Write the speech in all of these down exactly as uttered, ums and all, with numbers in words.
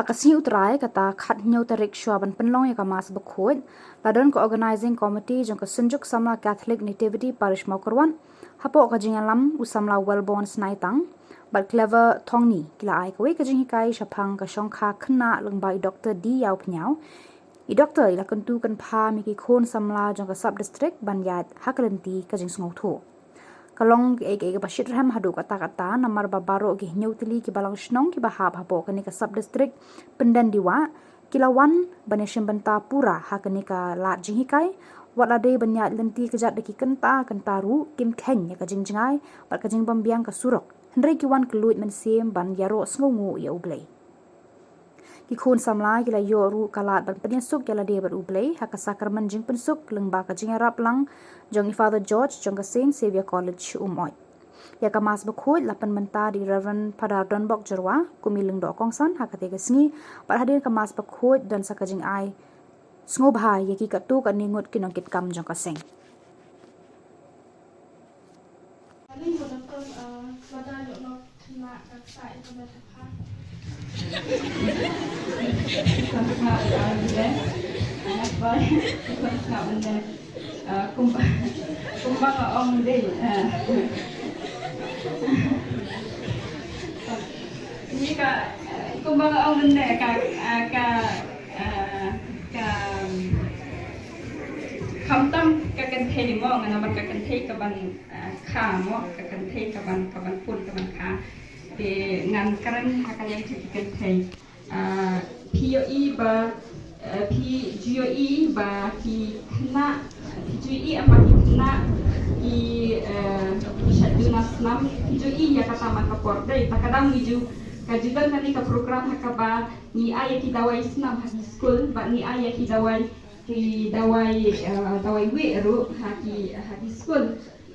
Ha ka sngi U Trai, kata khathynñiew tarik shwa ban pynlong ïa ka Mass Bakhuid, la don ka Organising Committee jong ka Synjuk Samla Catholic Nativity Parish Mawkyrwat hapoh ka jingïalam u samla Wellborn Snaitang bad Clever Thongni. Ki la ai kawei ka jinghikai shaphang ka shongkha khynnah lyngba i Doktor D Ïawphniaw. I Doktor i la kyntu kynpham ïa ki khun samla jong ka Sub District ban ïaid ha ka lynti ka jingsngewthuh. Ka long kaei kaei kaba shitrhem haduh katta katta, namar ba baroh ki hynñiew tylli ki balang shnong kiba hap hapoh kane ka Sub District Pyndendiwah ki la wan ban ïashim bynta pura ha kane ka lad jinghikai. Wat la dei ban ïaid lynti kjat da ki kynta kynta ruh, kim kheiñ ïa ka jingjngai bad ka jingbymbiang ka surok, hynrei ki wan kylluid mynsiem ban ïaroh sngewnguh ïa U Blei. Ki khun samla ki la ïoh ruh ka lad ban pynïasuk ïa lade bad U Blei ha ka sakramen jingpynsuk lyngba ka jingïarap lang jong i Father George jong ka Saint Xavier College, Umoi. Ïa ka Mass Bakhuid la pynmynta da i Reverend Phadar Donbok Jyrwa kum i lyngdoh kongsan ha katei ka sngi, bad hadien ka Mass Bakhuid don sa ka jingai sngewbha ïa ki katto katne ngut ki nongkitkam jong ka seng. Kane ka nongkong, eh, lada ïoh nok khynnah ka ksa ïa ka met ka phad. Ka ksa ka ïa ka met. Anak bai. Ka ksa benda. Eh, kumba, kumba nga ong dei, eh. Ni ka, eh, kumba nga ong mynne ka, eh, ka, eh, ka, khamtam ka kynthei mo, nga namar ka kynthei ka ban, eh, kha mo, ka kynthei ka ban, ka ban pun, ka ban kha. Te ngan kren ha ka liang jong ki kynthei. Ah, phi ïohi ba, eh, phi ju ïohi ba ki khynnah, phi ju ïohi em ba ki khynnah ki, eh, ki shait duna snam, phi ju ïohi ïa kata man ka por. Dei, ta ka dang ngi ju, ka ju don kane ka program ha kaba ngi ai ïa ki dawai snam ha ki skul, bad ngi ai ïa ki dawai, ki dawai, eh, dawai wieh ruh ha ki, ha ki skul.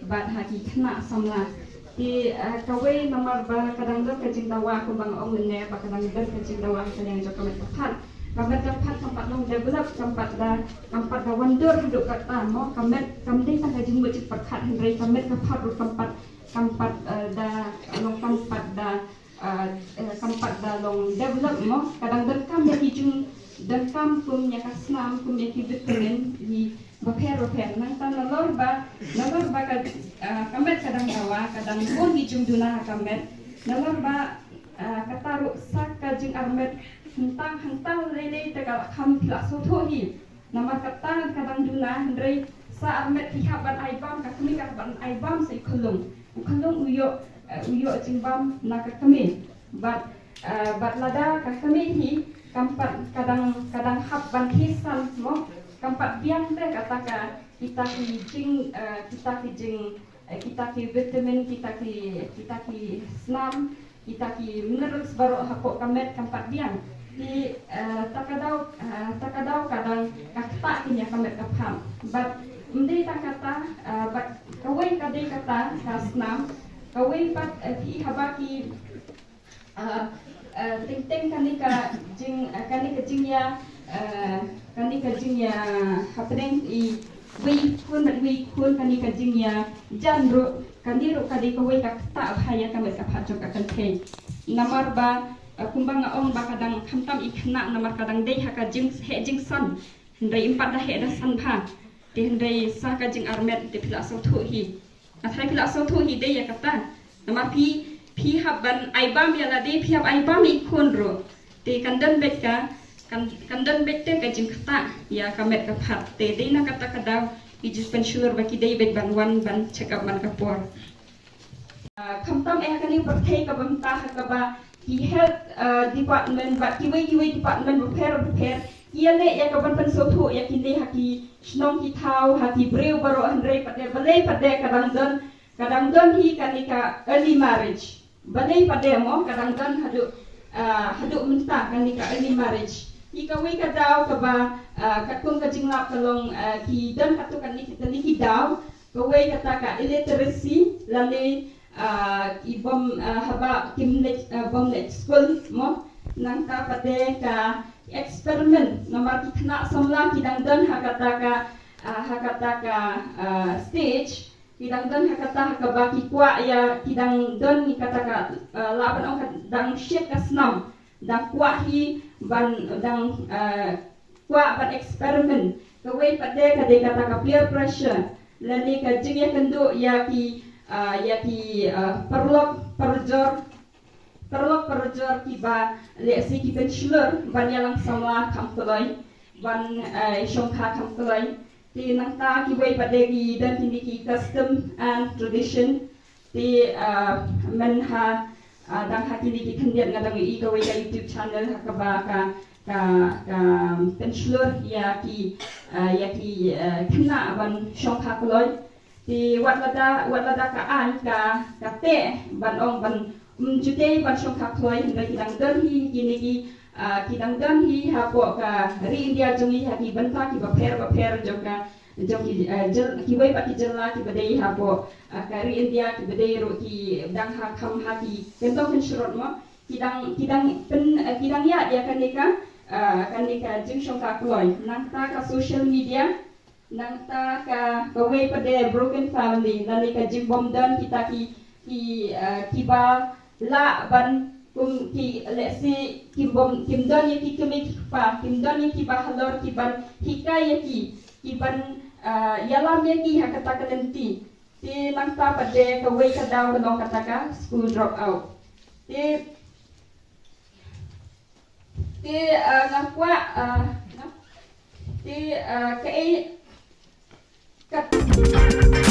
Bad ha ki khynnah samla. Te, eh, kawei namar ba ka dang don ka jingdawa kumba nga ong mynne ba ka dang don ka jingdawa ha ka liang jong ka met ka phad. Ka met ka phad kam pat long develop, kam pat da, kam pat da wan dur haduh katta mo, ka met kam dei tang ka jingmut jingpyrkhat hynrei ka met ka phad ruh kam pat, kam pat, eh, da long kam pat da ah, eh, kam pat da long develop mo, ka dang donkam ïa ki jing, donkam kum ïa ka snam, kum ïa ki vitamin, ki bapher bapher. Nangta nalor ba, nalor ba ka, ah, ka met ka dang dawa, ka dang bun ki jingduna ha ka met. Nalor ba, ah, kata ruh sa ka jingarmet hangta hangta lei lei te ka la kham phi la sngewthuh hi. Namar kata ka dang duna, hynrei sa armet phi hap ban ai bam, ka kmie ka hap ban ai bam sa i khyllung. U khyllung u ïoh, eh, u ïoh jingbam na ka kmie. Bad, eh, bad lada ka kmie hi kam pat ka dang, ka dang hap ban khie san mo, kam pat biang te kata ka, kita ki jing, eh, kita ki jing, eh, kita ki vitamin, kita ki, kita ki snam, kita ki minerals baroh hapoh ka met kam pat biang. Te, eh, ta ka daw, eh, ta ka daw ka dang ka ktah kine ka met ka phad. Bad ym dei tang kata, eh, bad kawei ka dei kata ka snam. Kawei pat, eh, phi haba ki, eh, eh, teng teng kane ka jing, eh, kane ka jingïa, eh, kane ka jingïa hapdeng i wei khun bad wei khun, kane ka jingïa jan ruh, kane ruh ka dei kawei ka ktah bha ïa ka met ka phad jong ka kynthei. Namar ba, eh, kumba nga ong ba ka dang khamtam i khynnah namar ka dang dei ha ka jing, heh jingsan. Hynrei ym pat da heh da san bha. Te hynrei sa ka jingarmet te phi la sngewthuh hi. Nga tharai phi la sngewthuh hi dei ïa kata. Namar phi, phi hap ban ai bam ïa lade, phi hap ai bam ïa i khun ruh. Te kan don beit ka, kan, kan don beit te ka jingktah ïa ka met ka phad. Te dei na kata ka daw ngi ju pynshlur ba ki dei beit ban wan ban check up man ka por. Ah, khamtam eh ha kane ka pyrthei kaba mynta ha kaba ki health, ah, department bad kiwei kiwei department bapher bapher ki ïaleh ïa ka ban pynsngewthuh ïa kine ha ki shnong ki thaw, ha ki briew baroh, hynrei pat de balei pat de ka dang don, ka dang don hi kane ka early marriage. Balei pat de mo ka dang don haduh, ah, haduh mynta kane ka early marriage. Hi kawei ka daw kaba, ah, katkum ka jinglap ka long, ah, ki don katto katne ki tylli ki daw. Kawei kata ka illiteracy, lane, ah, ki bym, ah, haba kim leit, ah, bym leit skul mo. Nangta pat de ka experiment, namar ki khynnah samla ki dang don ha kata ka, ah, ha kata ka, ah, stage, ki dang don ha kata ha kaba ki kwah ïa, ki dang don ïa kata ka, ah, lah ban ong ka dang shit ka snam. dang kwah hi ban dang, eh, kwah ban experiment. Kawei pat de ka dei kata ka peer pressure lane ka jingïakynduh ïa ki, eh, ïa ki, eh, paralok parajor, paralok parajor kiba lehse ki pynshlur ban ïalang samla kham kloi, ban, eh, shongkha kham kloi. Te nangta kiwei pat de ki don kine ki custom and tradition. Te, ah, mynha, ah, dang ha kine ki khyndiat nga dang ïohi kawei ka YouTube channel ha kaba ka, ka, ka pynshlur ïa ki, ah, ïa ki, ah, khynnah ban shongkha kloi. Te wat lada, wat lada ka aiñ ka, ka teh ban ong ban, um, jutei ban shongkha kloi, hynrei ki dang don hi kine ki, ah, ki dang don hi hapoh ka ri India jong ngi ha ki bynta kiba pher bapher jong ka, jong ki, eh, jyl-, kiwei pat ki jylla kiba dei hapoh, eh, ka ri India kiba dei ruh ki dang ha kham ha ki kyndong kynshrut mo. Ki dang, ki dang pyn, eh, ki dang ïaid ïa kane ka, eh, kane ka jingshongkha kloi. Nangta ka social media, nangta ka, kawei pat de broken family, lane ka jingbym don kita ki, ki, eh, kiba lah ban kum ki, lehse kim bym, kim don ïa ki kmie ki kpa, kim don ïa kiba halor kiban hikai ïa ki, kiban, ah, ïalam ïa ki ha kata ka lynti. Te nangta pat de kawei ka daw ka long kata ka school drop out. Te, te, ah, nga kwah, ah, nga, te, ah, kaei, kat-